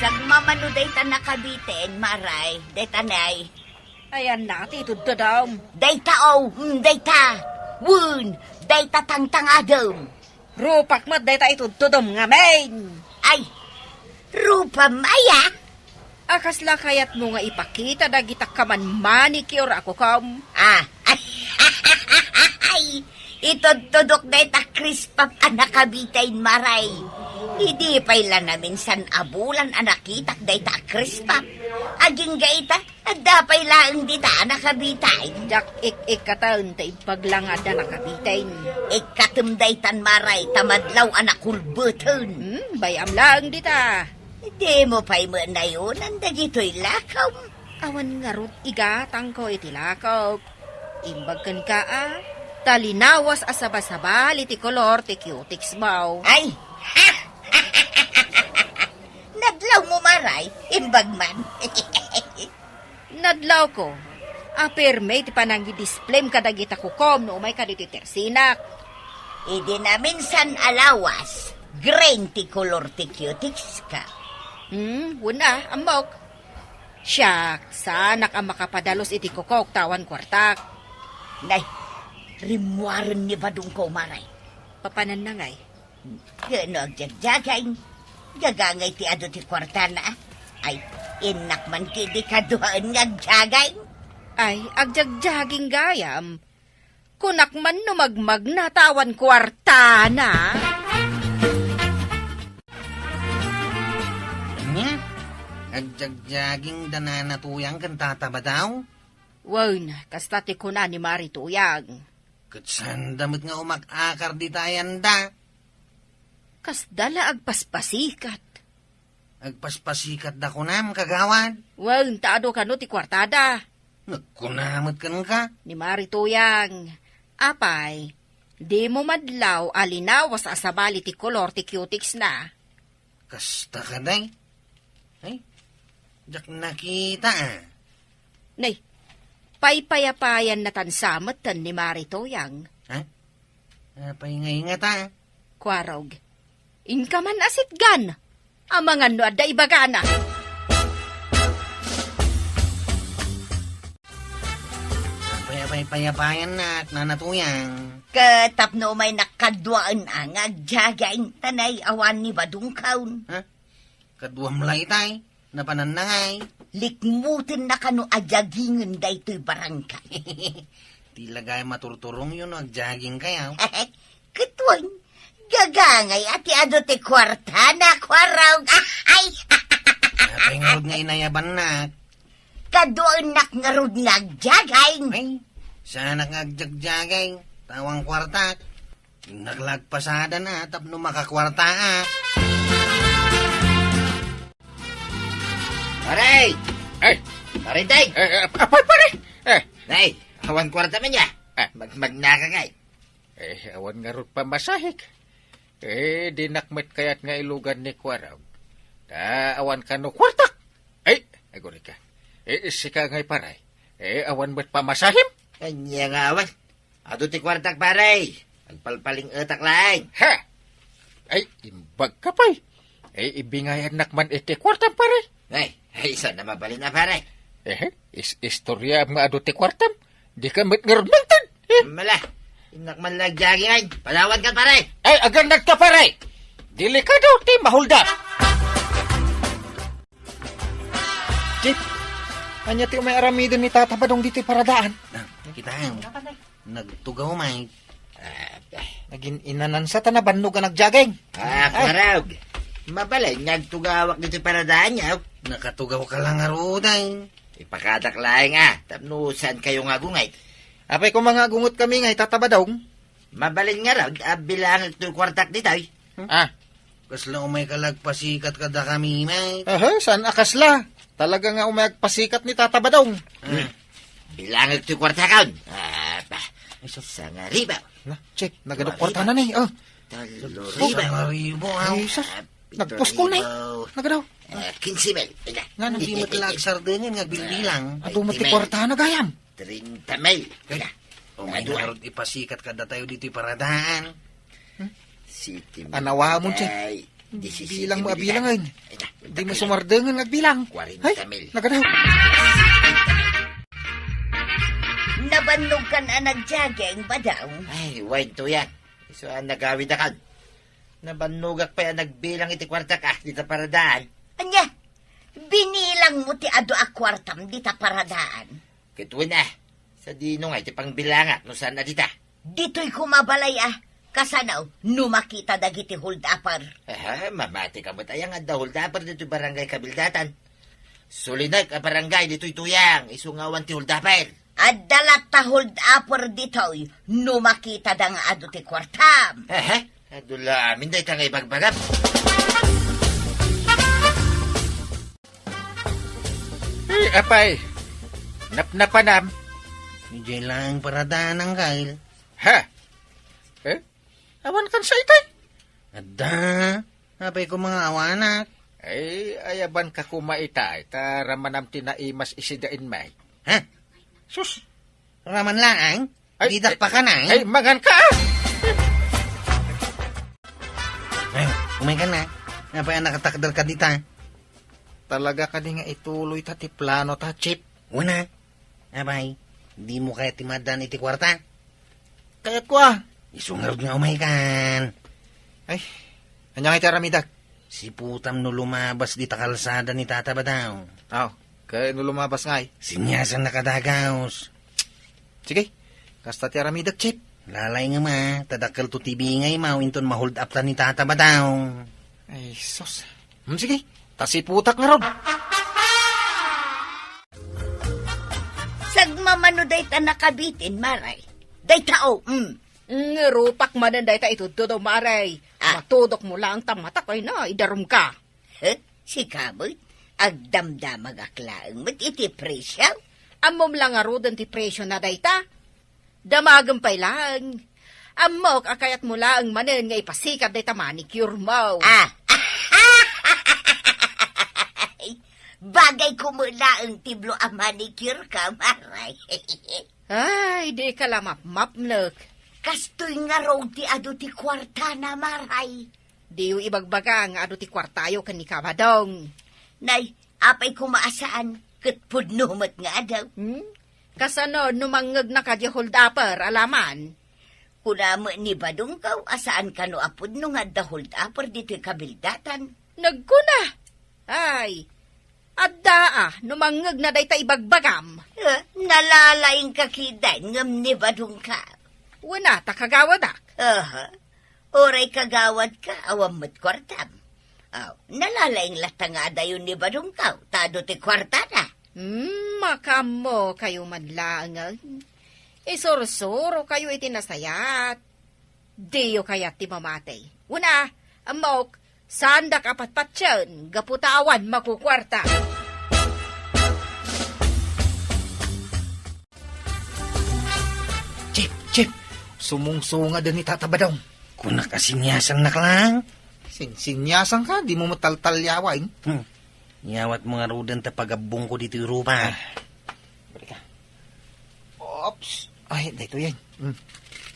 Sagmamano dayta nakabiten, Maray, dayta nay. Ayanna ti itudtudom? Dayta, o, mm, dayta. Wen, dayta tangtangadem. Rupak met dayta itudtudom ngamin. Ay, rupam aya? A, kasla kayatmo nga ipakita dagita kaman manicure a kukom? A, ay, itudtudok dayta Crisp Puff a nakabiten, Maray. Idi pay la naminsan a bulan a nakitak dayta a Crisp Puff. Agingga ita, adda pay laeng dita a nakabiten. Diak ik-ikkaten ta imbag la nga adda nakabiten. Ikkatem daytan, Maray, ta madlaw a nakulbeten. Hmm, bay-am laeng dita. Dimo pay met nayonan dagitoy lakom? Awan ngarud igatangko iti lakok. Imbag kenka, a, ta linawas a sabasabal iti kolor ti cutex mo. Ay! Nadlawmo, Maray, imbag man. Nadlawko. A, pirmi ti panangidisplayem kadagita kukom no umayka ditoy tersinak. Idi naminsan a lawas, green ti kolor ti cutex ka. Hmm, wen a, ammok. Siak, saanak a makapadalus iti kukok ta awan kuartak. Nay, rimmuaren ni Badongko, Maray. Papananna ngay? Ken no agjagjagang, gagangay ti adu ti kuartana, a. Ay, innak man ti di kaduaen nga agjagaing. Ay, agjagjogging gayam. Kunak man no magmagna ta awan kuartana. Ania? Agjagjogging da Nana Tuyang ken Tata Badaw? Wen, kasta ti kuna ni Mari Tuyang. Ket saanda met nga umak-akar dita ayanda. Kasda la agpaspasikat. Agpaspasikatda kunam, kagawad? Wen, ta adu kano ti kuartada. Nagkuna met kenka? Ni Mari Tuyang, apay, dimo madlaw a linawas a sabali ti kolor ti cutex na. Kasta kadi? Ay, diak nakita, a. Nay, paypayapayan na tan sa metten ni Mari Tuyang. Ha? Apay nga ingata? Kuarog. Inka man a sitgan. Amangan no adda ibagana. Apay, apay, payapayan na, Nana Tuyang. Ket tapno umay nakaduaen a nga agjogging, ta nay awan ni badungkawn. Ha? Kaduam la itay, napananna ngay. Likmuten na kano a joggingen daytoy barangay. Ti lagay maturturong yun, agjogging kayaw. Ket wen, gagangay a ti adu ti kuartana, kuarog. Ay! Apay ngarud nga inayabannak? Kaduaennak ngarud nga agjogging. Ay, saanak nga agjogging, ta awan kuartak. Innak la agpasadana tapno makakuartaak. Pare! Ay! Pare, tay! Eh, eh, apay, pare! Eh! Nay, awan kuarta man ya. Ah. Magmagnaka kay. Eh, awan ngarud pamasahek. Eh, dinak met kayat nga ilugan ni Kuarog. Ta awan kano kuartak. Ay, agurika. Eh, sika ngay, pare. Eh, awan met pamasahim? Ania nga awan? Adu ti kuartak, pare. Agpalpaling-etak laeng. Ha? Ay, imbag ka pay. Ay, ibingayannak man iti kuartam, pare. Ay, ay, saan na mabalin a, pare? Eh, is-, istorya nga adu ti kuartam. Di ka met ngarud mangted. Eh? Mala, innak man la jogging ay. Padawan ka, pare. Ay, agannad ka, pare. Delikado ti mahulda. Chief, ania ti umay aramiden ni Tata Badong ditoy paradaan? Ah, kitaem. Nagtugaw, Mike. Ah, nagin-inanan sa ta nabannog a nagjogging. Ah, ay. Kuarog. Mabalin nga agtugawak ditoy paradaan, yaw. Nakatugaw ka lang, aruday. Ipakadak laeng, a, tapno saan kayo nga agungay. Apay, koma nga agunget kami nga, Tata Badong? Mabalin ngarud a bilangek toy kuartak ditoy. Ah. Kasla umay ka la agpasikat kadakami, Mike. Aha, saan a kasla? Talaga nga umay agpasikat ni Tata Badong. Ah. Bilangek toy kuartakon. Ah, ba. Sangaribu. Na, check. Nagado kuarta na ni. Oh. Talo ribu. Sangaribu, ah. Ay, sus. Ah, nagpuskol na eh. Nagado. Ah, kinse mil. Ina. Nga, nang di met la agsardenggen nga agbilbilang. Adu met ti kuarta na gayam. Treinta mil. Ay, ina. O, may ngarud ipasikat kadatayo ditoy paradaan. Hmm? Siti mil. Anawa mo, Che. Ay, bilang mo, abilang, ay. Ina, di mo sumardenggen nga agbilang. Ay, kwarenta mil. Nagadaw. Nabannog kan a nagjogging, Badong? Ay, wen, Tuyang. Isu a nagawid a kan. Nabannogak pay a nagbilang iti kuartak, a, dita paradaan. Ania? Binilang mo ti adu a kuartam dita paradaan? Ket wen a, sadino nga iti pangbilangak no saan a dita? Ditoy koma balay a, kasano no makita dagiti hold-upper? Aha, mamati ka met aya nga adda hold-upper ditoy barangay Kabildatan. Sulinek a barangay ditoy Tuyang, isu nga awan ti hold-upper. Adda latta hold-upper ditoy no makitada nga adu ti kuartam. Aha, adu la amin dayta nga ibagbagam. Eh, apay, napnapanam? Idiay laeng paradaan, Angkel. Ha? Eh? Awan kan sa itay? Adda. Apay ko mga awanak? Ay, ayaban ka kuma itay, ta ramanam ti naimas isida inmay. Ha? Sus, raman laang? Ay, didak pa ka na, eh? Ay, mangan ka, ah! Ay, umay ka na. Napay anak atakdal ka dita. Talaga kadi nga ituloy ta ti plano ta, Chip? Una, abay, di mo kaya ti madan iti kwarta? Kayat ko, ah. Isu ngarud nga umay kan. Ay, anya nga iti aramidak? Siputam no lumabas dita kalsada ni Tata Badaw. Aw, Ken no lumabas ngay? Siniasannaka dagus. Sige, kasta ti aramidek, Chief. Lalaingem a, ta dakkelto ti bingaymo, inton ma-hold up ta ni Tata Badong. Ay, sus. Hmm, sige, ta siputak ngarud. Sagmamano dayta nakabitin, Maray. Dayta, o, mm. Nga rupak manen dayta itudtudo, Maray. Ah. Matudokmo laeng ta matak ay na, idarumka. He? Sika met? Agdamdamagak laeng met iti presyo? Ammom la ngaruden ti presyo na dayta? Damagem pay laeng. Ammok a kayatmo laeng manen nga ipasikat dayta manicure mo. Ah! Bagay ko met laeng ti blue a manicure ka, Maray. Ay, di ka la mapmapnek. Kastoy ngarud ti adu ti kuartana, Maray. Diyo ibagbaga nga adu ti kuartayo ken ni Kabadong. Nay, apay koma a saan, ket pudno met nga adu. Hmm? Kasano no mangngegnaka diay hold-upper a laman? Kuna met ni Badongko a saan kano a pudno nga adda hold-upper ditoy kabildatan. Nagkuna! Ay, adda a, no mangngegna dayta ibagbagam. Eh, nalalaingka kitaen ngem ni Badongko. Wen a, ta kagawadak. Aha. Uray kagawadka, awan met kuartam. Aw, nalalaing latta nga adayon ni Badongko, ta adu ti kuartana. Hmm, makaammokayo man laengen. Isursuro kayo iti nasayat. Diyo kayat ti mamati. Wen a, ammok, saandak a patpatien, gapu ta awan makukuarta. Chip, Chip, sumungsungaden ni Tata Badong. Kunak a siniasannak lang. Sin-, siniasanka, dimo met taltalyawan. Hmm. Iyawatmo ngaruden ta pagabbongko ditoy rupa. Ah. Balik ka. Oops. Ay, daytoy yan. Hmm.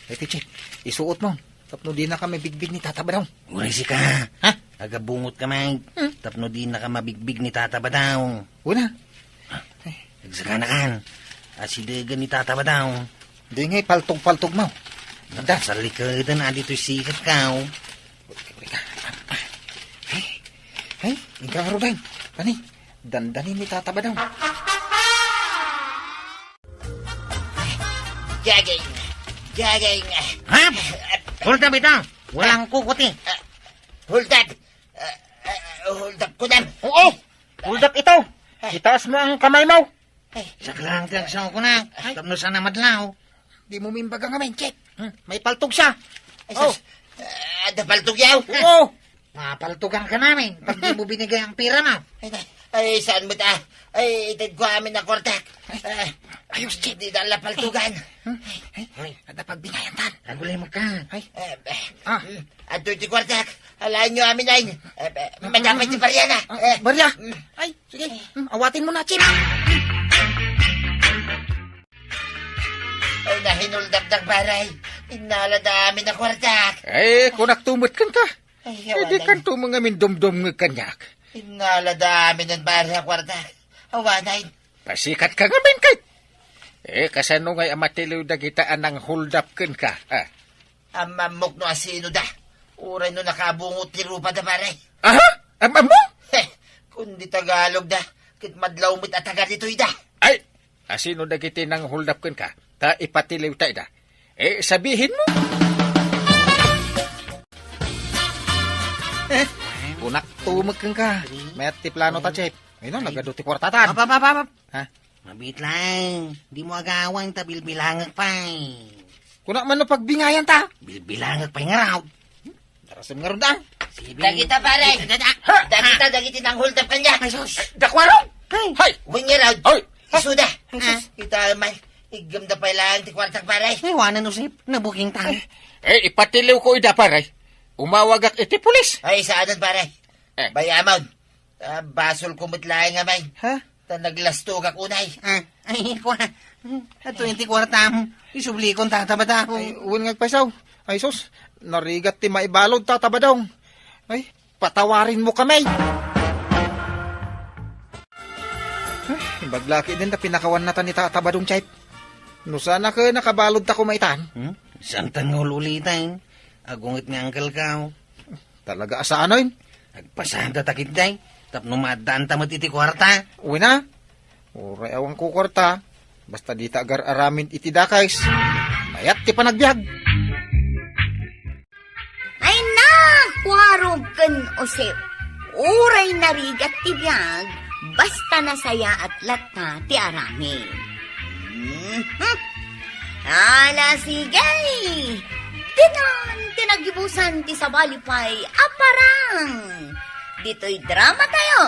Daytoy, Chip. Isuotmo. Tapno dinaka mabigbig ni Tata Badong. Uray sika. Ha? Agabbongotka met. Hmm. Tapno dinaka mabigbig ni Tata Badong. Wen a. Agsakanakan. Asidegen ni Tata Badong. Di ngay paltog-paltogmo. Da. Salikedan a ditoy sikatko. Ay, ay, inka ngaruden. Pani, dandani ni Tata Badong. Jogging! Jogging! Ha? Hold up ita! Walang kukuti. Hold up! Hold up ko na! Oo! Hold up ito! Itaas mo ang kamay mo! Ay. Saklang ti agsaw ko na. Ay. Tapno saan a madlaw. Di mo mimbaga ngamin, Chip. Hmm, may paltog siya. Ay, oh. Sus. Ah, ada paltog yaw. Oo. Mapaltogan ka namin pag di mo binigay ang pera mo. Ay, na. Ay, saan mo ta? Ay, itad ko amin na kwartak. Ay, ah, ayos, Chip. Di dala paltogan. Hmm? Ay, ay, ada pagbinayan tan. Agulay mo ka. Ay. Eh, eh, ah. Mm, adto ti kwartak. Alaen nyo amin ay. Eh, eh, madamay ti barya na. Ah, eh, barya? Mm. Ay, sige. Hmm, awatin mo na, Chip. Ay, nahinuldapdak, baray. Innala da amin a kwartak. Ay, kunak tumot kan ka. Ay, eh, di awanan. Kan tumong amin dumdum nga kanyak. Innala da amin ang baray a kwartak. Awanan. Pasikat ka ngamin, kay. Eh, kasano ngay a matiliw dagita a nang-hold up ken ka, ah? Amammok no asino da. Uray no nakabungot ti rupa da, pare. Aha? Amammok? Heh, kundi Tagalog da. Ket madlaw met a taga ditoy da. Ay, asino dagiti nang-hold up ken ka? Ta ipatiliw ta ida. Eh, sabihin mo. Eh, kunak tumag ken ka. Mayat ti plano ta, Chef. Ay, na, nagadu ti kwartatan. Ap, ap, ap, ap, ap. Ha? Mabiit laeng, dimo agawang ta bilbilangek pay. Kuna man no pagbingayan ta? Bilbilangek pay ngarud. Darasem ngarud da. Sige. Dagita, pare. Da, da, da. Ha? Dagita, dagiti nang-hold up kanya. Ay, sus. Dakwaro? Ay. Hay. Wen ngarud. Ay. Isuda. Ay, sus. Kita man, igem da pay laeng ti kwartak, pare. Ay, wanan, Josep. Nabuking ta. Eh, ipatiliw ko ida, pare. Umawagak iti pulis. Ay, saanen, pare. Eh. Bayamon. Ah, basol ko met laeng, amay. Ha? Ta naglastogak unay. Ah, ay, kwa. Ato yung ti kwartam. Isublikon, Tata Badong. Ay, wen nga agpaisaw. Ay, sus. Narigat ti maibalud, Tata Badong. Ay, patawarin mo kami. Ay, baglaki din ta pinakawan na ta ni Tata Badong, Chef. No sana ka nakabalud ta kumaitan? Hmm? Saan tan nga ululitan? Agunget nga angkel ka, oh. Talaga a saanen? Agpasada ta ketdi, tapno maaddaan ta met iti kuarta. Wen a, Uray awan kukuarta, basta dita agar-aramid iti dakes. Mayat ti panagbiag. Ay, nakuarog ken Jose. Uray narigat ti biag, basta nasayaat latta ti aramid. Mhm. Ala, sige. Ditan ti nagibusan ti sabali pay a parang. Ditoy drama tayo.